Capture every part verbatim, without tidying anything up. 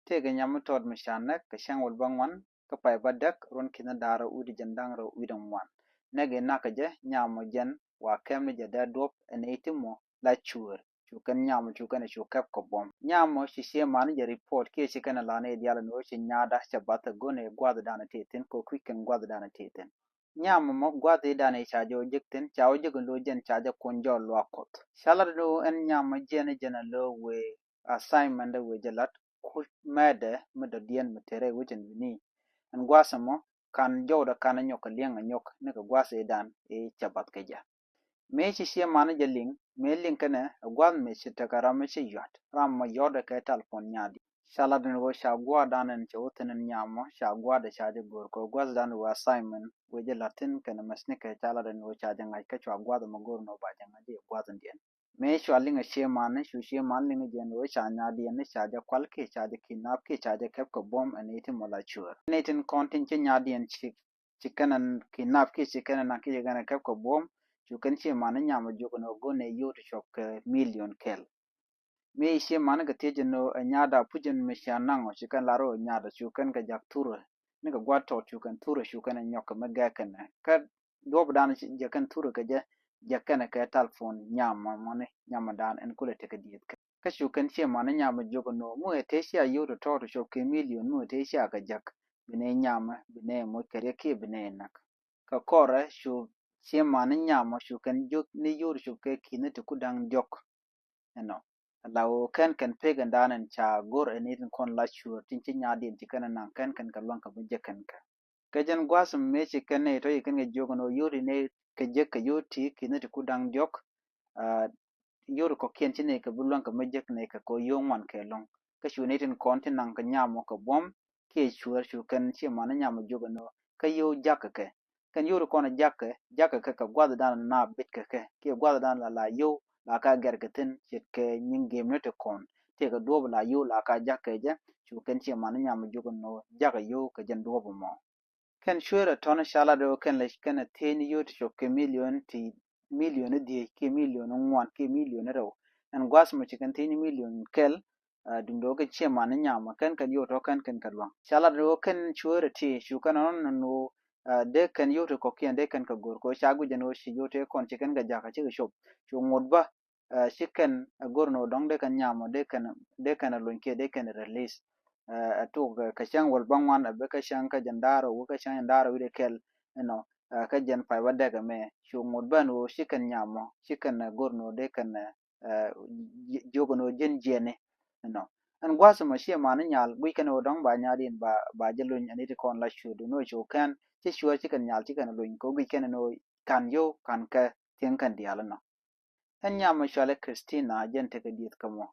tëëkɛ nyam mi tɔt mi ca näk kɛ cäŋ wäl bäŋuan kä pay bädäk ruɔ̱n ki̱n da̱ŋ rɛw wi̱cdɛ jiɛn da̱ŋ rɛw wi̱cdɛ ŋuan. Näk in nakä jɛ nyamɔ jɛn wa kɛm ni jɛ dee duɔ̱p ɛn i̱ ti mɔ la cuäär. Cu kɛn nyamɔ cu kɛn cu kɛp kɛ buɔ̱m. Nyamɔ ci ciɛ man jɛ report kiɛ ci kɛn la ni dial ni wä ci nyaada cɛ bath ɛ go̱n ɛ guath dan ti thin kɛ kui̱ kɛn guath dan ti thin. Nyamɔ mɔ guath i̱ dan i̱ ca jɛ wä jek thin ca wä jek in lo̱ jɛn ca jɛ kuɔn jɔl luak Kuɔth. Ca lat ni wä ɛn nyamɔ jɛn jɛn a lo̱ wee assignment wee jɛ lat ku mɛɛdɛ mi dɔ̱diɛn mi tɛrɛ wecin bini. Ɛn guath mɔ kan jɔwdɛ kan nyɔk kɛ liɛŋ a nyɔk ni kɛ guath i̱ dan i̱ cɛ bath kɛ jɛ. Mëë ci ciɛ man jɛ liŋ mëë liŋ kɛnɛ ɛ gua̱th mëë ci tekɛ ram mi ci yuat ram mɔ yɔtdɛ kɛ talpon nyaadi. Ca lat ni wä ca gua̱a̱r dan ɛn cɛ wä thin ɛn nyamɔ ca gua̱a̱r dɛ ca jɛ go̱o̱r kɛ gua̱th dan wä assignment wä jɛ lat thin kɛnɛ mɛs ni kɛ ca lat ni wä ca jɛ ŋa̱c kä cua gua̱th mɔ go̱o̱r ni wä ba jɛ ŋa̱c jɛ gua̱th in diɛn. Mëë cua liŋ ɛ ciɛ man ni cu ciɛ man liŋ jɛ ni wä ca nyaadi ɛn ni ca jɛ kual kiɛ ca jɛ kidnap kiɛ ca jɛ kɛp kɛ buɔ̱m ɛn i̱ ti mɔ la cuäär ni tin kɔn tin ci nyaadi ɛn ci ci kɛn a kidnap kiɛ ci kɛn a naŋ kiɛ ci kɛn a kɛp kɛ buɔ̱m. Cu kɛn ci man ni nyam a juɔk ni ɔ go̱n ni yio̱w ti cuɔp kɛ million kɛl. Mi ci man ni kɛ thiec ni ɔ ɛ nyaada puc in mi cia naŋ ɔ ci kɛn lar ɔ nyaada cu kɛn kɛ jak thurɛ ni kɛ gua̱t tɔt cu kɛn thurɛ cu kɛn a nyɔk kɛ mi gɛk kɛn ɛ kä duɔp dan jɛ kɛn thurɛ kɛ jɛ jɛ kɛn kɛ talpon nyam mɔ ni nyam dan ɛn kulɛ tekɛ dieth kɛ. Kä cu kɛn ciɛ man ni nyam a jiök ɛn ɣöö mi wee tëë cia yio̱w tɔ̱tɔ̱ ti cop kɛ million mi wee tëë cia kɛ jäk bi nɛ nyamä bi nɛ moc kɛ riɛk kiɛ bi nɛ näk. Kä kɔrɛ cu ciɛ man ni nyam ɔ cu kɛn jiök ni yio̱w ti cop kɛ ki̱n ni ti ku da̱ŋ diɔ̱k. Ɛnɔ ala ɣöö kɛn kɛn pek ɛn da̱a̱n ɛn ca go̱r ɛn i̱ tin kɔn la cuäär tin ci nya̱a̱diɛn ci kɛn ɛ naŋ kɛn kɛn kɛ lua̱ŋ kɛ mi jek kɛn kɛ. Kɛ jɛn gua̱a̱th mëë ci kɛn nɛy tɔ̱ ci kɛn kɛ jiök ɛn ɣöö yio̱w ti nɛy kɛ jek kɛ yio̱w ti ki̱n ni ti ku da̱ŋ diɔ̱k. Yio̱w ti kɔ̱kiɛn ci nɛy kɛ bi luäŋ kɛ mi jek nɛy kɛ kɛ ɣöö yio̱w ŋuan kɛ lɔ̱ŋ. Kä cu nɛy tin kɔn ti naŋ kɛ nyam ɔ kɛ buɔ̱m kiɛ cuäär cu kɛn ci man ni nyam ɔ jiök ɛn ɣöö kä yio̱w jakä kɛ. Kɛn yio̱w ti kɔn jakä jakä kɛ kɛ gua̱th dan la na bit kɛ kɛ kiɛ gua̱th dan la la yio̱w la ka gɛr kɛ thi̱n ce̱tkɛ nyin gem ni ti kɔn tëëkɛ duɔ̱ɔ̱p la yio̱w la ka jakä jɛ. Cu kɛn ci man ni nyam ɔ jiök ɛn ɣöö jakä yio̱w kɛ jɛn duɔ̱ɔ̱p mɔ. Kɛn cuëërɛ tɔ̱ni ca lat ɣöö kɛn lɛ kɛn ɛ thiecni yio̱w ti cop kɛ million ti million dhiec kiɛ million ŋuan kiɛ million rɛw. Ɛn gua̱a̱th mɔ ci kɛn thiecni million kɛl. Duundɛ ɣöö kɛ ciɛ man ni nyamä kɛn kɛn yio̱w tɔ̱ kɛn kɛn kɛ lua̱ŋ ca lat ɣöö kɛn cuëërɛ ti cu kɛn ɣɔ̱n ɛn ɣöö dee kɛn yio̱w ti kɔ̱kiɛn dee kɛn kɛ go̱r kɛ ɣöö ca guic ɛn ɣöö ci yio̱w tëë kɔn ci kɛn kɛ jakä cikɛ cop cu ŋot bä. Ci kɛn ɛ go̱r ni wä dɔ̱ŋ dee kɛn nyam ɔ dee kɛn dee kɛn ɛ luny kiɛ dee kɛn ɛ release. Ɛ tuk kɛ cäŋ wäl bäŋuan ɛ bi kä cäŋ kä jɛn da̱ŋ rɛw wi̱ kä cäŋ jɛn da̱ŋ rɛw wi̱cdɛ kɛl. Ɛnɔ kä jɛn pay bädäk ɛmɛ cu ŋot bä ni wä ci kɛn nyam ɔ ci kɛn ɛ go̱r ni wä dee kɛn ɛ jiök ni wä ji̱n jiɛni. Ɛnɔ ɛn gua̱th ɛmɔ ciɛ man ni nyal guic kɛn ni wä dɔ̱ŋ ba nyal in ba ba jɛ luny ɛn i̱ ti kɔn la cuɛ duni wä cu kɛn ci cuɛ ci kɛn nyal ci kɛn luny kɛ wä guic kɛn ni wä kan yio̱w kan kɛ thieŋ kɛn diaal ɛnɔ. Ɛn nyam mɔ cualɛ Christina jɛn tekɛ dieth kä mɔ.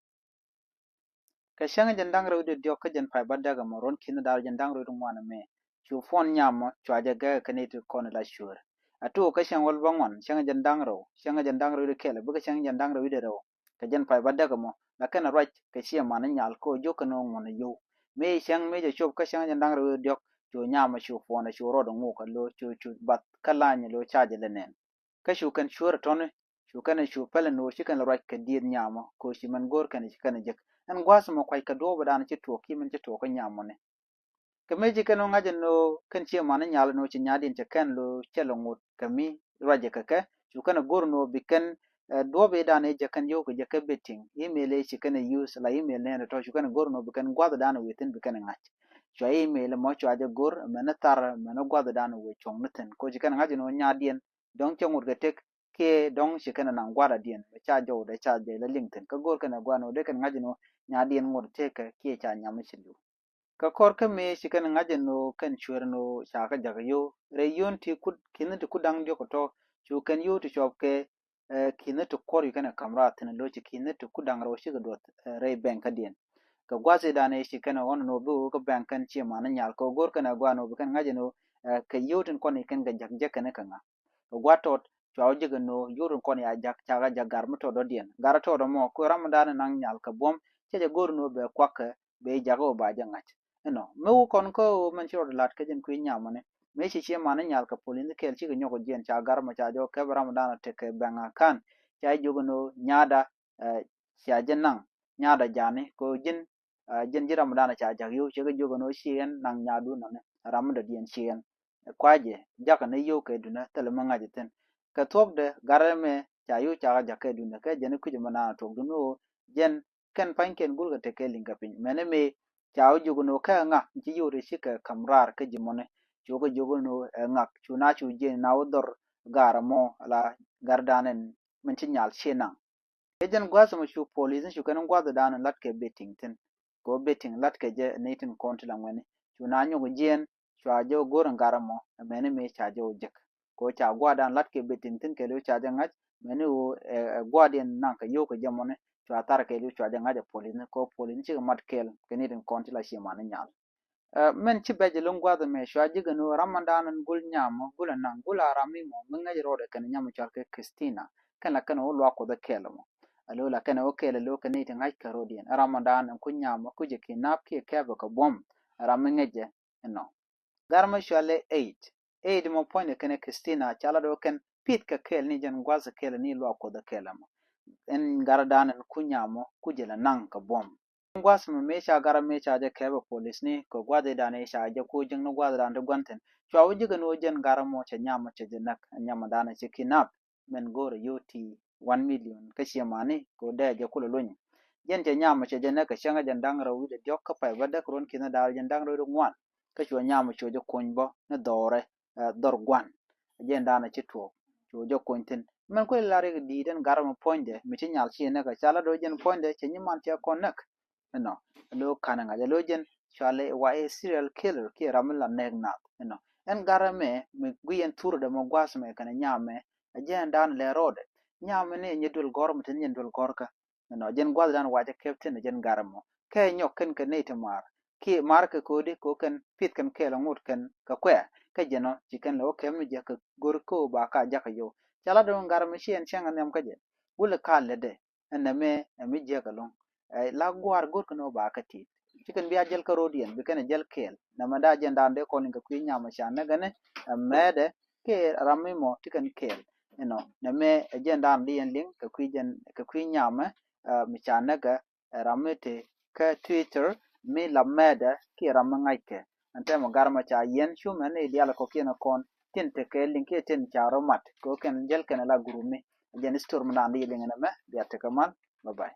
Kɛ cäŋ jɛn da̱ŋ rɛw wi̱cdɛ diɔ̱k kä jɛn pay bädäk ɛmɔ ruɔ̱n ki̱n da̱r jɛn da̱ŋ rɛw wi̱cdɛ ŋuan ɛmɛ cu puɔ̱n nyam mɔ cua jɛ gɛk kɛ nɛy ti kɔn la cuäär. Ɛ tuk kä cäŋ wäl bäŋuan cäŋ jɛn da̱ŋ rɛw cäŋ jɛn da̱ŋ rɛw wi̱cdɛ kɛl ɛ bi kä cäŋ jɛn da̱ŋ rɛw wi̱cdɛ rɛw. Kɛ jɛn pay bädäk ɛmɔ la kɛn ɛ ruac kɛ ciɛ man ni nyal kɛ ɣöö jiök kɛn ɣöö ŋuɔ̱n ɛ yio̱w. Mëë cäŋ mëë jɛ cop kä cäŋ jɛn da̱ŋ rɛw wi̱cdɛ diɔ̱k cu nyam mɔ cu puɔ̱n ɛ cu ruɔd ɛ ŋuk ɛ lo̱ cu cu bath kä lany ɛ lo̱ ca jɛ lɛ nɛn. Kä cu kɛn cuäär tɔ̱ni cu kɛn cu pɛl ɛn ɣöö ci kɛn ruac kɛ dieth nyamɔ kɛ ɣöö ci mɛn go̱o̱r kɛn ci kɛn jek. Ɛn gua̱a̱th ɛmɔ kuac kɛ duɔ̱ɔ̱p dan ci tuɔɔk ki mɛn ci tuɔɔk kä nyamɔ ni. Kɛ mëë ci kɛn ɣöö ŋa̱c ɛn ɣöö kɛn ciɛ man ni nyal ɛn ɣöö ci nya̱a̱diɛn cɛ kɛn lo̱ cɛ lɛ ŋot kɛ mi ruacɛ kɛ kɛ cu kɛn go̱o̱r ɛn ɣöö bi kɛn duɔ̱ɔ̱p i̱ dan i̱ jɛ kɛn yio̱w kɛ jɛ kɛ betting email i̱ ci kɛn use la email nɛn tɔ̱ cu kɛn go̱o̱r ɛn ɣöö bi kɛn gua̱a̱th dan wëë thi̱n bi kɛn ŋa̱c. Cua email ɛmɔ cua jɛ go̱o̱r mɛn ni thar mɛn ni gua̱a̱th dan wëë cuɔ̱ŋ ni thi̱n kɛ ɣöö ci kɛn ŋa̱c ɛn ɣöö nya̱a̱diɛn dɔ̱ŋ cɛ ŋot kɛ tek kiɛ dɔ̱ŋ ci kɛn naŋ gua̱a̱r adiɛn mɛ ca jɔwdɛ ca jɛ la liŋ thi̱n kä go̱o̱r kɛn ɛ gua̱a̱r ni wä dee kɛn ŋa̱c ni wä nya̱a̱diɛn ŋot tekɛ kiɛ ca nyam mi ci li̱w. Kä kɔr kä mëë ci kɛn ŋa̱c ni wä kɛn cueer ni wä ca kä jakä yio̱w rɛy yio̱n ti kut ki̱n ti kut da̱ŋ diɔ̱k tɔ̱ cu kɛn yio̱w ti cuɔp kɛ ki̱n ti kuɔr yu kɛn ɛ ka̱m raar thi̱n lo̱c ci ki̱n ti kut da̱ŋ rɛw cikɛ duɔth rɛy bɛŋ kädiɛn. Kɛ gua̱th i̱ dan i̱ ci kɛn ɣɔn ni wä bi wä kä bɛŋ kɛn ci man ni nyal kɛ wä go̱o̱r kɛn ɛ gua̱a̱r ni wä bi kɛn ŋa̱c ni wä kɛ yio̱w tin kɔn i̱ kɛn kɛ jak jek kɛn kä ŋa̱. Kɛ gua̱a̱r tɔt cua wä jek ni wä yio̱w tin kɔn i̱ a jak cakɛ jak gar mi tɔt dɔ̱diɛn gar tɔt ɛmɔ kuɛ ram mi dan i̱ naŋ nyal kɛ buɔ̱m cɛ jɛ go̱o̱r ni wä bɛ kuakä bɛ jak wä ba jɛ ŋa̱c. Inɔ mi wä kɔn kä wä mɛn ci rɔɔd lat kä jɛn kui̱ nyamɔ ni mi ci ci man ni nyal kɛ pol in kɛɛl cikɛ nyɔk jiɛn ca gar mɔ ca jɔ kɛp ram mi dan i̱ tekɛ bɛŋ a kan ca jiök ni wä nya̱a̱da cia jɛ naŋ nya̱a̱da jani kɛ wä ji̱n Jɛn ji̱ ram dan ca jak yio̱w, cɛ kɛ jiök ɛn ɣöö ci ɣän naŋ nyaatdu nɔni, ram mi dɔ̱diɛn ci ɣän. Kuacɛ jakä ni yio̱w kɛ duŋdɛ, thilɛ mi ŋa̱c thi̱n. Kɛ thuɔ̱kdɛ, gat ɛmɛ ca yio̱w cakɛ jak kɛ duŋdɛ, kɛ jɛn i̱ kui̱c ɛmɛ naan tuɔk duŋ ɣöö jɛn kɛn pa̱nykiɛn gulkɛ tekɛ liŋ kɛ piny. Mɛni mi ca wä jiök ɛn ɣöö kɛ ŋa ci yio̱w ti ci kɛ ka̱m raar kä ji̱ mɔni. Cukɛ jiök ɛn ɣöö ɛ ŋak cu na cu jiɛn na wä dhɔr gaar ɛmɔ ala gat dan ɛn min ci nyal ci naŋ. Kɛ jɛn gua̱a̱th ɛmɔ cu police ni cu kɛn gua̱a̱th dan lat kɛ betting thi̱n. Kɛ wä betting lat kɛ jɛ ni tin kɔn ti la ŋuɛni. Cu na nyɔk jiɛn cua jɛ wä go̱r in gat ɛmɔ, mɛni mi ca jɛ wä jek. Kɛ wä ca gua̱a̱th dan lat kɛ betting thi̱n kɛ lo̱ ca jɛ ŋa̱c, mɛni wä ɛ gua̱a̱th in naŋ kɛ yio̱w kɛ jɛ mɔni, cua thar kɛ lo̱ cua jɛ ŋa̱c ɛ police ni, kɛ wä police ni cikɛ mat kɛɛl kɛ ni tin kɔn ti la ci mani nyal. Ɛ, mɛn ci bɛc ɛlɔ̱ŋ gua̱a̱th ɛmɛ cua ji̱ kɛ ni wä ram mɔ dan ɛn gul nyam mɔ, gul ɛ naŋ, gul a ram mi mɔ mi ŋäc rɔɔdɛ kɛn nyam mɔ cɔal kɛ Christina. Kɛn la kɛn wä luak Kuɔth ɛ kɛɛl mɔ. Alo la kɛn wä kɛɛl alo kɛn ni ti ŋa̱c kɛ rɔɔdiɛn. Ɛ ram mɔ dan ɛn ku nyam mɔ ku jɛ kidnap kiɛ kɛpɛ kɛ buɔ̱m. Ɛ ram mi ŋäcɛ ɛnɔ. Gat mɔ cɔal ɛ Aid. Aid mɔ puɔ̱nydɛ kɛn Christina ca la dɔ̱ kɛn pith kɛ kɛɛl ni jɛn gua̱a̱th ɛ kɛɛl ni luak Kuɔth ɛ kɛɛl mɔ. Ɛn gat dan ɛn ku nyam mɔ ku jɛ la naŋ kɛ buɔ̱m. Gua̱th mi mëë ca gat mëë ca jɛ kɛpɛ police ni kɛ gua̱th i̱ dan i̱ ca jɛ ku ji̱ŋ ni gua̱th dan ti gua̱n thi̱n. Cua wä ji̱ kɛ ni wä jɛn gat mɔ cɛ nyam mɔ cɛ jɛ näk, nyam mɔ dan cɛ kidnap. Mɛn go̱o̱rɛ yio̱w ti one million kä ciɛ mani kɛ wä dee jɛ kulɛ luny. Jɛn cɛ nyam mɔ cɛ jɛ näk kɛ cäŋ jɛn da̱ŋ rɛw wi̱cdɛ diɔ̱k kä pay bä däk ruɔ̱n ki̱n da̱r jɛn da̱ŋ rɛw wi̱cdɛ ŋuan. Kä cua nyam mɔ cua jɛ kuny bä ni dhɔrɛ, ɛ, dhɔr gua̱n. Jɛn dan cɛ tuɔɔk. Cu jɛ kuny thi̱n. Mɛn kuɛ lar yik di̱i̱t ɛn gat mɔ puɔ̱nydɛ mi ci nyal ci näk, ca la do̱ jɛn puɔ̱nydɛ cɛ nyiman cɛ kɔn näk. Ɛnɔ, alo kanɛ ŋa̱c alo jɛn cuali wa ɛ serial killer kiɛ ram mi la nɛk nath. Ɛnɔ, ɛn gat mɛ mi gui ɛn thurdɛ mɔ gua̱th mɛ kɛnɛ nyam mɛ. Ɛ jɛn dan lɛ rɔɔdɛ. Nyam mɛ ni ɛ nyɛ duel gɔr mɛ tin nyɛ duel gɔr kä. Ɛnɔ, jɛn gua̱th dan wacɛ kɛp thi̱n ɛ jɛn gat mɔ. Kɛ nyɔk kɛn kɛ ney ti mar. Kiɛ mar kɛ kodi kɛ kɛn pith kɛn kɛɛl ŋot kɛn kɛ kuɛ. Kɛ jɛn ɔ ci kɛn lɛ wä kɛp mi jɛ kɛ go̱r kɛ wä ba ka jakä yio̱w. Ca la dɔ̱ŋ gat mɔ ci ɛn cɛŋ ɛ nhiam kä jɛ. Wulɛ ka lɛtdɛ. Ɛn nɛmɛ ɛ mi jiäk ɛlɔ̱ŋ. Ɛ la gua̱a̱r go̱rkɛ ni wä ba kä ti̱i̱t. Ci kɛn bia jäl kä ro̱diɛn bi kɛn ɛ jäl kɛɛl. Nɛmɛ da jɛn dan dee kɔn in kɛ kui̱ nyam ɛ ca näk ɛn ɛ mɛɛdɛ kiɛ ram mi mɔ ti kɛn kɛɛl. Inɔ nɛmɛ ɛ jɛn dan di yɛn liŋ kɛ kui̱ jɛn kɛ kui̱ nyam ɛ mi ca näk ɛ ram mi ti kä Twitter mi la mɛɛdɛ kiɛ ram mi ŋa̱ckɛ. Ɛn tɛmɛ gat mɔ ca yɛn cumɛ ni diaal kɔkiɛn kɔn tin tekɛ liŋ kiɛ tin ca rɔ mat kɛ kɛn jäl kɛn la group mi. Jɛn story mi dan di liŋ nɛmɛ bia tekɛ mal. Bye bye.